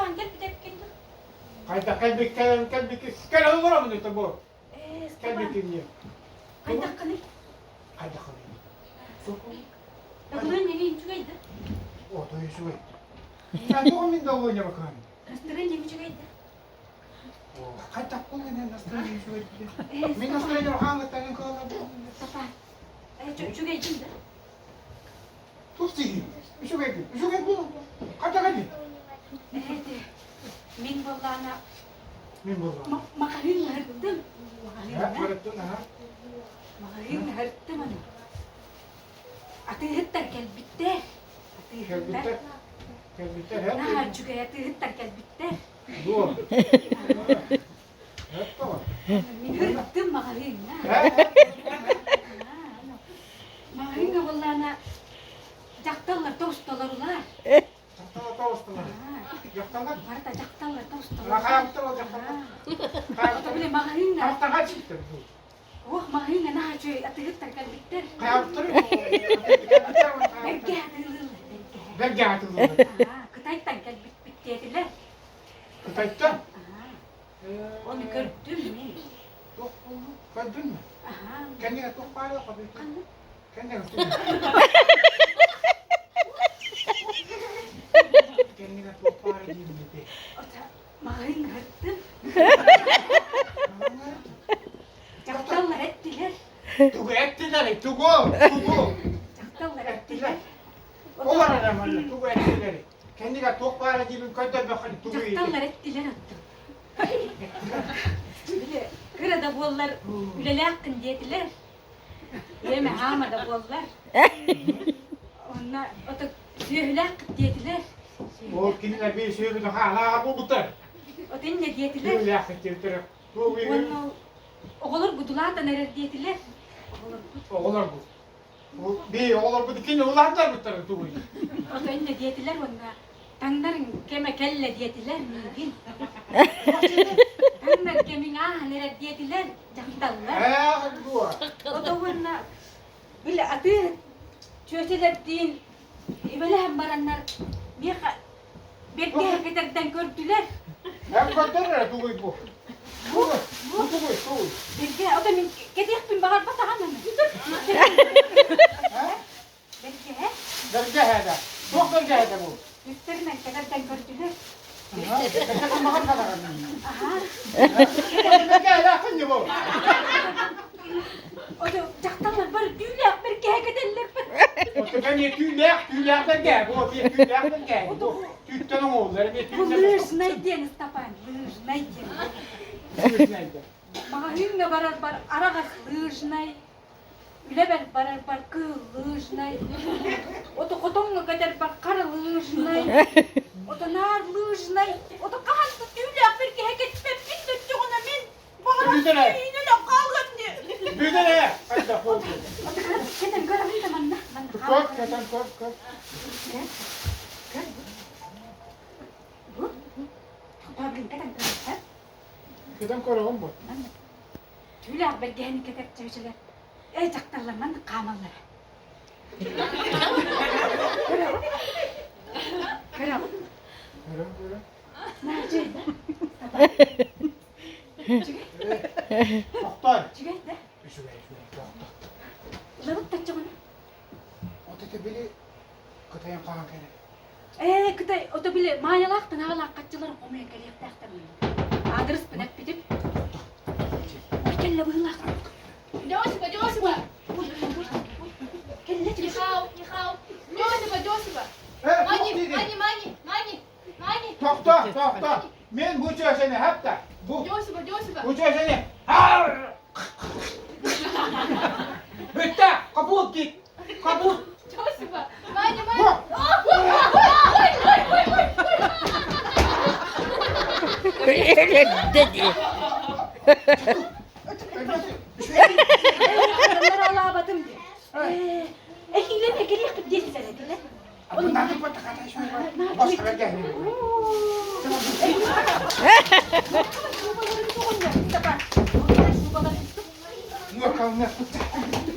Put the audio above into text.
Ыстапаан кэлбит эбиккин дуу? Хайдах кэлбиккэ кэлбикки кэлэ олоробун это бу. Ээ, Ыстапаан. Кэлбиккин Хайдаххыный? Хайдаххыный? Дабылыан ньэҥин үчүгэй да? О, то үчүгэй. Я тоҕо мин долгуйа бакыһан? Настроение үчүгэй да? Хайдах буолан настроение үчүгэй Мин настроение хааңыттан кыалла Ыстапаан. Үчүгэйдин да? Туох диигин? Үчүгэйгин. Үчүгэй буол. Хайдах эбит? Ээ, мин буоллаана Мин буоллаана. Маҕаһыын ыһырдым. Маҕаһыын аха. Маҕаһыын ыһырдым аны. Атыыһыттар кэлбиттэр. Кэлбиттэр. Кэлбиттэр. Наһаа үчүгэй атыыһыттар кэлбиттэр. Дуо. Мин ырыттым маҕаһыыҥҥа. Маҕаһыыҥҥа буоллаана дьахталлар тоҕустолорулар. Дьахталлар тоҕустолор. Дьахталлар? Барыта дьахталлар тоҕустолор. Хаамталар дьахталлар. Ото били маҕаһыыҥҥа. Хаптаҕа читтэр дуу. Ох, маҕаһыыҥҥа наһаа үчүгэй атыыһыттар кэлбиттэр. Хаамтар Бэргэ атыылыыллар, бэргэ. Бэргэ атыылыыллар. Кытайтан кэлбиппит диэтилэр. Кытайтан? Ону көрдүм мин. Туох буолла? Көрдүн мө? Кэннигэр туох баара Ханна? Кэннигэр туох Кэннигэр туох баара диибин ити. Маҕаһыын ыһыттым. Дьахталлар эттилэр. Тугу эттилэр? Тугу? Тугу? Дьахталлар эттилэр. Ол эрэ манна тугу эттилэр? Кэннигэр туох баара диибин көрдөрбөххүн тугу Дьахталлар эттилэр оттон. Били кыра да буоллар үлэлээххин диэтилэр. Ийэм аама да буоллар. Онно ото сүөһүлээххит диэтилэр. Ол кинилэр биир сүөһүнү хаалааҕар буолбуттар. От инньэ диэтилэр. Сүөһүлээххит диэбиттэр. Уонна оҕолор гудулаатан эрэр диэтилэр. Оҕолорбут. Оҕолорбут. Бии оҕолорбут иккини улаатарбыттар тугуй? Ото инньэ диэтилэр уонна таҥнарыҥ кэмэ кэллэ диэтилэр миигин. Таҥнар кэмиҥ ааһан эрэр диэтилэр дьахталлар. Ээ, дуо? Ото уонна били атыы чүөчэлэрдиин ибэлэһэн бараннар миэхэ бэргэһэ кэтэрдэн көрдүлэр. Эн көрдөр эрэ тугуй бу? Бу бу тугуй тугуй? Бэргэһэ ото мин кэтиэхпин баҕарбатаҕым аны. Бэргэһэ? Бэргэһэ да. Туох бэргэһэ да бу? Үстэринэн кэтэрдэн көрдүлэр. Кэтэрдэн баҕарбатаҕым. Аха. Бэргэһэлээххин бу. Ото дьахталлар бары түүлээх бэргэһэ кэтэллэр. Ото кэмиэ түүлээх, түүлээх бэргэһэ бу, түүлээх бэргэһэ. Бу түүттэн оҥоһуллар эмиэ Бу лыжнай диэн Ыстапаан, лыжнай диэн. Лыжнай диэн. Маҕаһыыҥҥа барарбар араҕас лыжнай, үлэбэр барарбар кыыл лыжнай, ото хотоҥҥо кэтэрбэр хара лыжнай, ото наар лыжнай, ото хаһан да түүлээх бэргэһэ кэппэппин да оччоҕуна мин Бүтэрэ. баҕарам хаалыам дии. Бүтэрэ. Хайда буолду. Кэтэн көрөбүн да манна. Манна Көр, кэтэн көр, көр. Көр. Бу. Тоҕо кэтэн көрө. Кэтэн көрөҕүн бу. Манна. Түүлээх бэргэһэни кэтэр чүөчэлэр ээ дьахталлар маннык хаамаллара. Көрөҕүн? Көрөҕүн? Көрөн, көрөн. Наадьый да. Үчүгэй. Тохтоо. Үчүгэй да. Үчүгэй, үчүгэй, тохтоо. Ылабыт таччаҕына. Вот это били кытайан хаан кэлэр. Ээ, кытай, ото били маайалаах танаалаах хаччылар хомуйан кэлиэхтээхтэр. Аадырыспын эппитим. Ой, кэллэ быһыылаах. Дёсипа, Дёсипа! Кэллэ Нихао, нихао. Дёсипа, Дёсипа! Э, Мани, туох диигин? мани, мани, мани, мани. Тохтоо, тохтоо. Мен бу чүөчэни хапта. Бу Дёсипа, Дёсипа. бу чүөчэни. Бүттэ, капут гит. Капут. Дёсипа, мани, мани. Бу. Ой, ой, ой, ой, ой. Алаабатым диye. Эхилен экелиэхпит диэтилэр этилэр.